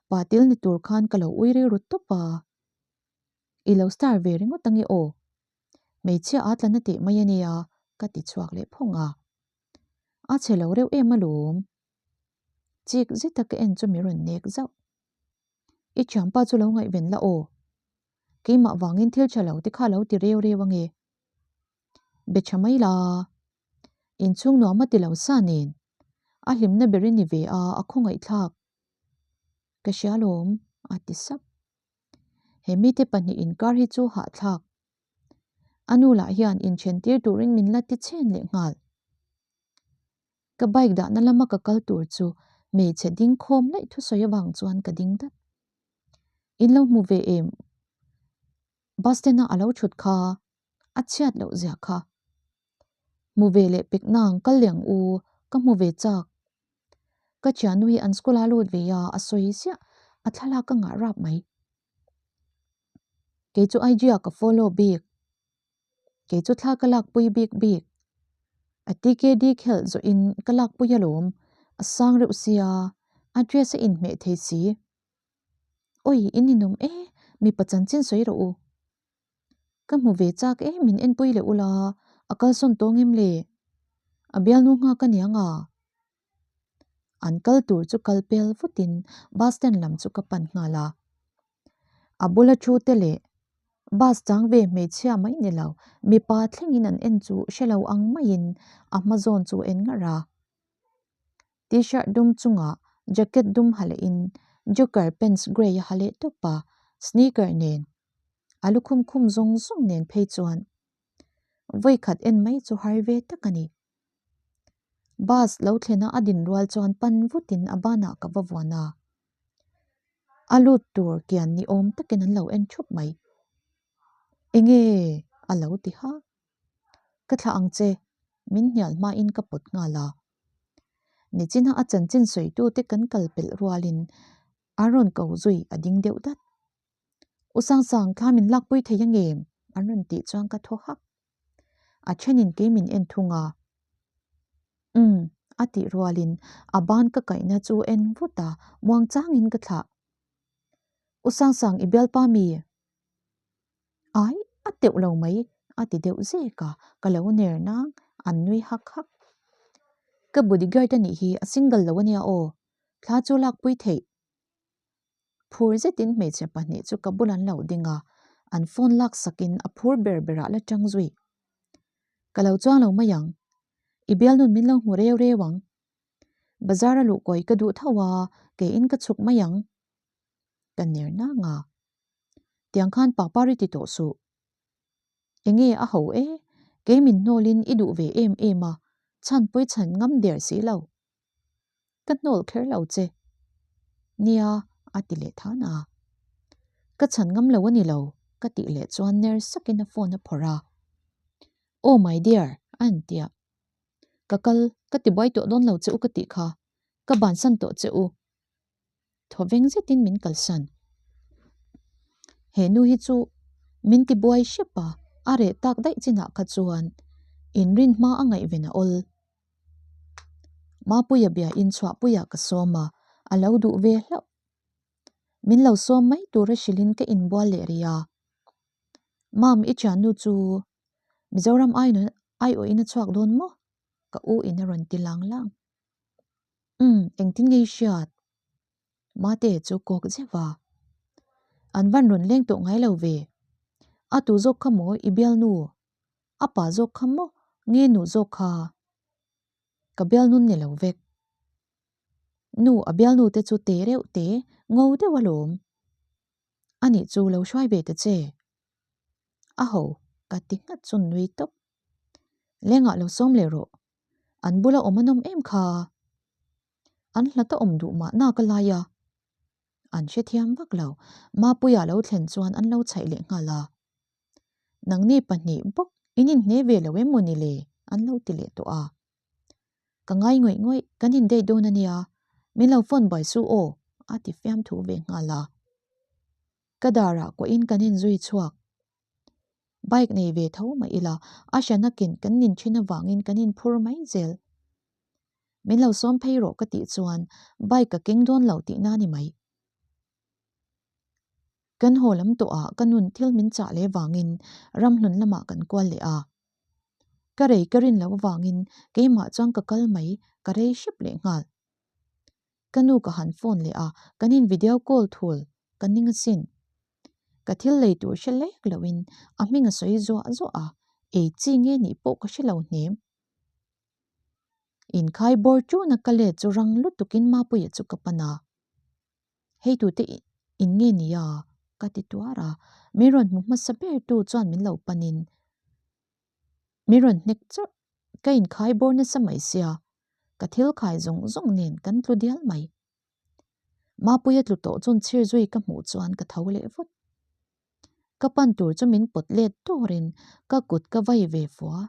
pa til ni tur khan ka lo ui rilru tawp a. I lo star ve ringawt ange aw. Hmeichhia a tla na teh mai a nia, ka ti chhuak leh phawng a. A chhe lo reuh em alawm. Chik zeta ka en chu mi rawn nek zauh. I thianpa chu lo ngaihven la aw. Keimah vangin thil tha lo te kha lo ti reu reu ange. Be tha mai la. Inchhung nuam a ti lo sa nen. A hlimna ber i ni ve a, a khawngaihthlak. Ka hria lawm, a ti sap. He mite pahnih inkar hi chu hahthlak. A nu lah hian inthen tir turin min la ti chhen leh nghal. Ka bike dahna lama ka kal tur chu hmeichhe ding khawm laih thusawi avang chuan ka ding dat. In lo hmu ve em? Bus stand-a a lo thut kha a chhiat loh zia kha. Hmu ve leh pek nang kal leh ang u, ka hmu ve chak. Ka thiannu hi an school-a lut ve a, a sawi ziah, a thlalak ka ngah rap mai. Kei chu IG-ah ka follow bik. Kei chu thla ka lakpui bik bik. A TKD khelh zawhin ka lakpui alawm, a sang reuh sia, a dress a inhmeh thei si. Awi, in ninawm e, mipa chanchin sawi rawh u. Ka hmu ve chak e, min enpui leh ula, a kalsawn tawng em le? A bialnu nghak a niang a? An kal tur chu kal pel vutin bus stand lam chu ka pan nghal a. A bula thu te leh bus chang ve hmeichhia mai ni lo, mipa thlengin an en chu hre lo ang maiin a hma zawn chu en ngar a. T-shirt dum chungah jacket dum ha lehin joker pants grey a ha leh tawp a, sneaker nen a lukhum khum zawng zawng nen phei chuan vawikhat en mai chu har ve tak a ni. Bus lo thlena a din rual chuan pan vutin a banah ka va vuan a. A lut tur kian ni awm takin an lo en thup mai. Enge? a lo ti ha. Ka thlah ang che, min hnial hmain ka pawt nghal a. Nichina a chanchin sawitute kan kal pelh rualin a rawn ko zui a ding deuh dat. U Sangsang, thla min lakpui thei angem? an rawn tih chuan ka thaw hak. A thenin kei min en thung a. Umm, a tih rualin a ban ka kaihna chu en vut a, muang changin ka thlah. U Sangsang i bialpa mi? Ai, a teuh lo mai, a ti deuh zek a, ka lo ner nang, an nui hak hak. Ka bodyguard a nih hi a single lo ania aw, thla chu lakpui theih. Phur zetin hmeichhe pahnih chu ka bul an lo ding a, an phone laksakin a phur ber berah la tang zui. Ka lo chuang lo mai ang, i bialnun min lo hmu reu reu ang. Bazar a luh kawi ka duh tho a, keiin ka chhuk mai ang. Ka ner nang a, tiang khan papa ri ti tawh suh. Enge a ho e, kei min hnawlin i duh ve em em a, chhan pawi chhan ngam der si lo. Ka hnawl kher lo che. Nia, a ti leh than a. Ka chhan ngam lo a ni lo, ka tih leh chuan ner sakin a phone a phawrh a. Oh my dear, a en tia. Ka kal, ka ti buai tawh dawn lo che u ka tih kha, ka bansan tawh che u. Thaw veng zetin min kalsan. He nu hi chu min ti buai hrep a, a reh tak daih chinah kha chuan inrin hma a ngaihven a awl. Mapuia bia in chhuahpuiah ka sawm a, a lo duh ve hlauh. Min lo sawm mai tura hrilhin ka inbual leh rih a. Mam, i thiannu chu Mizoram aiawhin a chhuak dawn maw? Ka u in a rawn ti lang lang. Umm, engtin nge i hriat? Mate chu kawk zeuh a. An van rawn leng tawh ngai lo ve. A tu zawk kha maw i bialnu? A pa zawk kha maw nge nu zawk kha? Ka bialnun ni lo vek. Nu a bialnu te chu te reuh te ngo deuh alawm. Anih chu lo hruai ve ta che. A ho, ka ti nghat chu nui tawp. Lengah lo sawm leh rawh. An bula awm a nawm em kha. An hlat a awm duh mahna ka lai a. An hrethiam vak lo. Mapuia lo thlen chuan an lo chhaih leh nghal a. Nangni pahnih bawk in inhne ve lo em maw ni le? an lo ti leh tawh a. Ka ngai ngawih ngawih, kan in date dawn a nia, min lo phone buai suh aw, a ti fiamthu ve nghal a. Ka darah kuahin kan inzui chhuak. Bike nei ve tho mah ila, a hranakin kan nin thin avangin kan inphur mai zel. Min lo sawm phei rawh ka tih chuan bike ka keng dawn lo tihna ni mai. Kan haw lam tawhah ka nun thil min chah leh vangin ramhlun lamah kan kual leh a. Ka rei ka rin loh avangin keimah chuan ka kal mai ka rei hrep leh nghal. Ka nu ka han phone leh a, kan in video call thul ka ning asin. Ka thil lei tur hre lek loin a hming a sawi zuah zuah a, ei chi nge nih pawh ka hre lo hnem. Inkhai bawr tuna ka let chu rang lutukin Mapuia chu ka pan a. Hei tute in nge nia? Ka ti tuar a, min rawn hmu hmasa ber tu chuan min lo panin. Mi rawn hnek chawrh, ka inkhai bawr nasa mai sia, ka thil khai zawng zawng nen kan tlu dial mai. Mapuia tlu tawh chun chhir zui ka hmuh chuan ka tho leh vut. Ka pan tur chu min pawt let turin ka kut ka vai ve fua,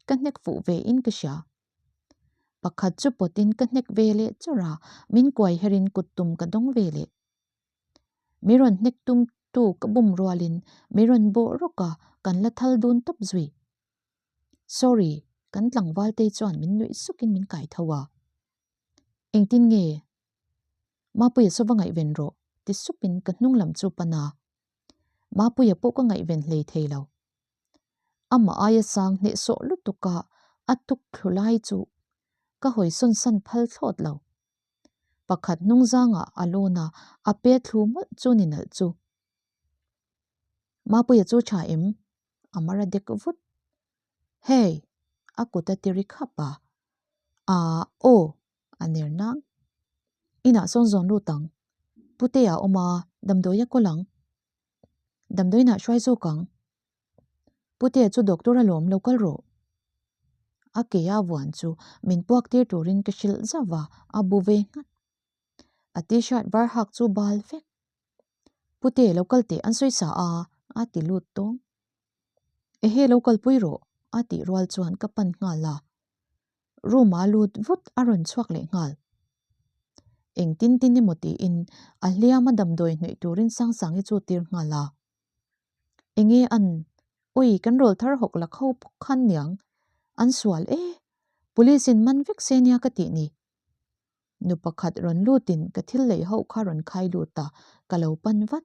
ka hnek fuh ve in ka hria. Pakhat chu pawtin ka hnek ve leh chawrh a, min kuai herin kut tum ka dawng ve leh. Mi rawn hnek tum tu ka bum rualin mi rawn bawh rawk a, kan la thal dun tawp zui. Sorry, kan tlangval te chuan min nuih sukin min kai tho a. Engtin nge? Mapuia saw va ngaihven rawh, ti supin ka hnung lam chu pan a. Mapuia pawh ka ngaihven hlei thei lo. Amah aia sang hnehsawh lutuk a a tuk thlu lai chu ka hawi sawn san phal thlawt lo. Pakhat hnung zangah a lawn a, a pe thlu mawlh chu ni nalh chu. Mapuia chu tha em? A mar a dek vut. Hey! A kut a ti ri khap a. Aa, aw! A ner nang. Inah sawn zawn lut ang. Putea a awm a, damdawi a kawl ang. Damdawiinah hruai zawk ang. Putea chu doctor alawm lo kal rawh. A ke a vuan chu min puak tir turin ka hrilh zauh a, a bu ve nghat. A t-shirt var hak chu bal vek. Pute lo kal teh an sawi sa a, a ti lut tawng. Ehe lo kalpui rawh, a tih rual chuan ka pan nghal a. Room a lut vut a rawn chhuak leh nghal. Engtin tin emaw tiin a hliam a damdawi hnawih turin Sangsangi chu tir nghal a. Enge an, Ui kan rawl thar hawk la kho pawk khan niang, an sual e, police in man vek se nia ka tih ni. Nu pakhat rawn lutin ka thil lei ho kha rawn khai lut a, ka lo pan vat.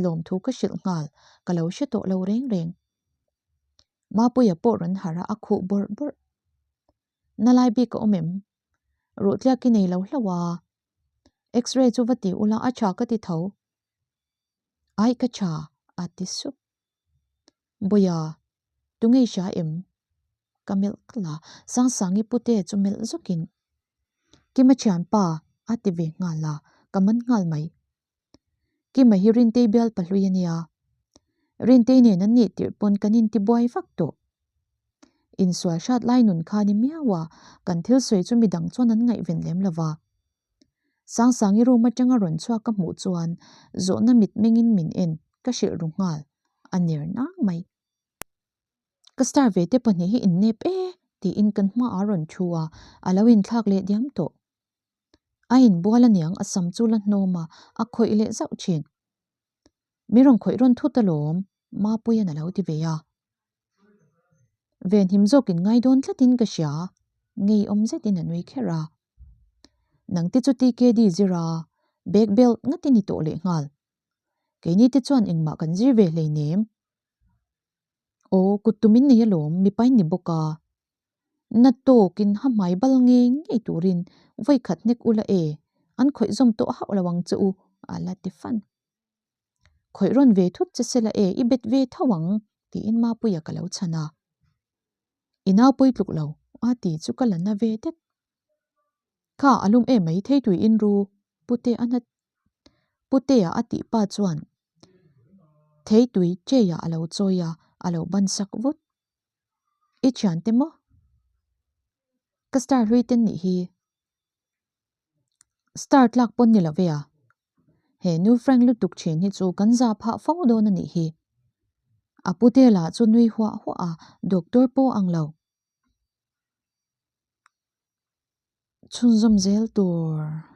Lawmthu ka hrilh nghal, ka lo hre tawh lo reng reng. Mapuia pawh rawn harh a, a khuh bawrh bawrh. Na lai bik a awm em? Ruhtliak i nei lo hlauh a. X-ray chu va ti ula a tha ka ti tho. Ai ka tha, a ti sup. Bawia, tunge i hria em? Ka melh kalh a, Sangsangi pute chu melh zawkin, Kima thianpa, a ti ve nghal a, ka man nghal mai. Kima hi Rintei bial pahlui a nia. Rintei nen an nih tirh pawn kan intibuai vak tawh. Insual hrat lai nun kha ni miau a, kan thil sawi chu midang chuan an ngaihven lem lo va. Sangsangi room atanga rawn chhuak ka hmuh chuan zawhna mitmengin min en ka hrilh ru nghal, a ner nang mai. Ka star ve te pahnih hi innep e tiin kan hmaah a rawn thu a, a lo inthlak leh diam tawh. A inbual aniang a sam chu la hnawm a, a khawih leh zauh thin. Mi rawn khawih rawn thut alawm, Mapuia'n a lo ti ve a. Venhim zawkin ngai dawn tlatin ka hria, ngeiawm zetin a nui kher a. Nangte chu TKD zir a, bag belt ngat i ni tawh lehnghal. Keini te chuan engmah kan zir ve hleinem. Aw, kut tumin nei alawm, mipain ni bawk a. Na tawkin ha hmai bal ngei ngei turin vawi khat hnek ula e, an khawih zawm tawh hauh lo ang che u, a la ti fan. Khawih rawn ve thut che sela e, i bet ve tho ang, tiin Mapuia ka lo chhan a. I naupui tluk lo, a ti chu ka la na ve det. Kha a lum em mai thei tui in ru, Pute a na Putea a tih pa chuan thei tui tray ah a lo chawi a, a lo ban sak vut. I thiante maw? Ka star hlui ten nih hi. Star tlak pawn ni lo ve a. He nu Frank lutuk thin hi chu kan za phah fo dawn a nih hi. A pute lah chu nui huah huah a, doctor pawh ang lo. Chhunzawm zel tur.